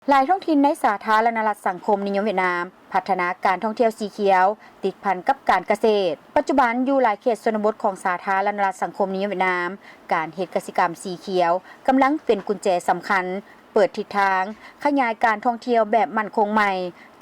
ຫຼາຍທ້ອງຖິ່ນໃນສາທາລະນະລັດສັງຄົມນິຍົມຫວຽດນາມ ພັດທະນາການທ່ອງທ່ຽວສີຂຽວ ຕິດພັນກັບການກະເສດ. ປັດຈຸບັນຢູ່ຫຼາຍເຂດຊົນນະບົດຂອງສາທາລະນະລັດສັງຄົມນິຍົມຫວຽດນາມ, ການເຮັດກະສິກຳສີຂຽວກຳລັງເປັນກຸນແຈສຳຄັນ ເປີດທິດທາງຂະຫຍາຍການທ່ອງທ່ຽວແບບໝັ້ນຄົງໃໝ່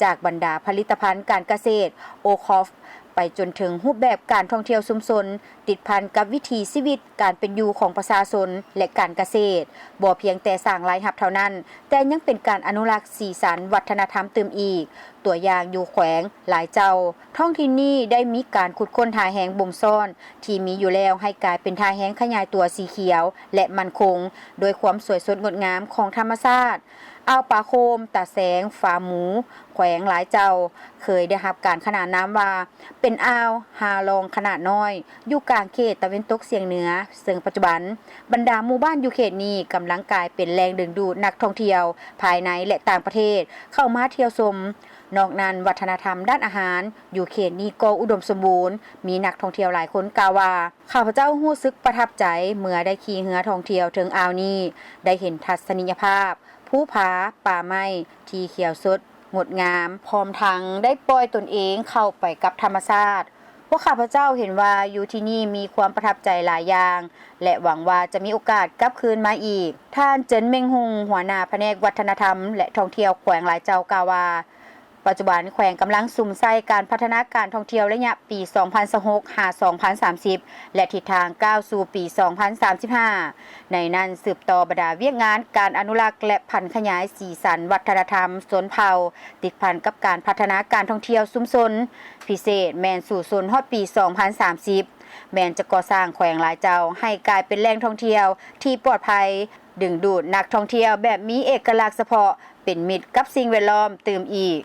ຈາກບັນດາຜະລິດຕະພັນການກະເສດ ໂອຄອຟ ໄປຈົນເຖິງຮູບແບບການທ່ອງທ່ຽວຊຸມຊົນ ຕິດພັນກັບວິຖີຊີວິດການເປັນຢູ່ຂອງປະຊາຊົນ ແລະ ການກະເສດ, ບໍ່ພຽງແຕ່ສ້າງລາຍຮັບເທົ່ານັ້ນ, ແຕ່ຍັງເປັນການອະນຸລັກສີສັນວັດທະນະທຳຕື່ມອີກ. ຕົວຢ່າງຢູ່ແຂວງຫຼາຍເຈົ້າ, ທ້ອງຖິ່ນນີ້ໄດ້ມີການຂຸດຄົ້ນທ່າແຮງບົ່ມຊ້ອນທີ່ມີຢູ່ແລ້ວ ໃຫ້ກາຍເປັນທ່າແຮງຂະຫຍາຍຕົວສີຂຽວ ແລະ ໝັ້ນຄົງ ໂດຍຄວາມສວຍສົດງົດງາມຂອງທຳມະຊາດ. ອ່າວປາໂຄມ, ຕາແສງ, ຟາໝູ, ແຂວງຫຼາຍເຈົ້າ ເຄີຍໄດ້ຮັບການຂະໜານນາມວ່າ ເປັນອ່າວຮາລອງຂະໜາດນ້ອຍ ຢູ່ກາງເຂດຕາເວັນຕົກສຽງເໜືອ, ເຊິ່ງປັດຈຸບັນບັນດາໝູ່ບ້ານຢູ່ເຂດນີ້ກຳລັງກາຍເປັນແຫຼ່ງດຶງດູດນັກທ່ອງທ່ຽວພາຍໃນ ແລະ ຕ່າງປະເທດເຂົ້າມາທ່ຽວຊົມ. ນອກນັ້ນ, ວັດທະນະທຳດ້ານອາຫານຢູ່ເຂດນີ້ກໍອຸດົມສົມບູນ, ມີນັກທ່ອງທ່ຽວຫຼາຍຄົນກ່າວວ່າ, ຂ້າພະເຈົ້າຮູ້ສຶກປະທັບໃຈເມື່ອໄດ້ຂີ່ເຮືອທ່ອງທ່ຽວເທິງອ່າວນີ້, ໄດ້ເຫັນທັດສະນີຍະພາບ ພູຜາ, ປ່າໄມ້ທີ່ຂຽວສົດ ງົດງາມ, ພ້ອມທັງໄດ້ປ່ອຍຕົນເອງເຂົ້າໄປກັບທຳມະຊາດ. ພວກຂ້າພະເຈົ້າເຫັນວ່າຢູ່ທີ່ນີ້ມີຄວາມປະທັບໃຈຫຼາຍຢ່າງ ແລະ ຫວັງວ່າຈະມີໂອກາດກັບຄືນມາອີກ. ທ່ານ ເຈິນ ເມັງຮຸງ, ຫົວໜ້າພະແນກວັດທະນະທຳ ແລະ ທ່ອງທ່ຽວແຂວງຫຼາຍເຈົ້າ ກ່າວວ່າ, ປັດຈຸບັນແຂວງກຳລັງສຸມໃສ່ການພັດທະນາການທ່ອງທ່ຽວໄລຍະປີສອງພັນຊາວຫົກ ຫາ ສອງພັນສາມສິບ ແລະ ທິດທາງກ້າວສູ່ປີສອງພັນສາມສິບຫ້າ. ໃນນັ້ນສືບຕໍ່ບັນດາວຽກງານການອະນຸລັກ ແລະ ຜັນຂະຫຍາຍສີສັນວັດທະນະທຳຊົນເຜົ່າ ຕິດພັນກັບການພັດທະນາການທ່ອງທ່ຽວຊຸມຊົນ, ພິເສດແມ່ນສູ້ຊົນຮອດປີສອງພັນສາມສິບ ແມ່ນຈະກໍ່ສ້າງແຂວງຫຼາຍເຈົ້າໃຫ້ກາຍເປັນແຫຼ່ງທ່ອງທ່ຽວທີ່ປອດໄພ, ດຶງດູດນັກທ່ອງທ່ຽວແບບມີເອກະລັກສະເພາະ ເປັນມິດກັບສິ່ງແວດລ້ອມຕື່ມອີກ.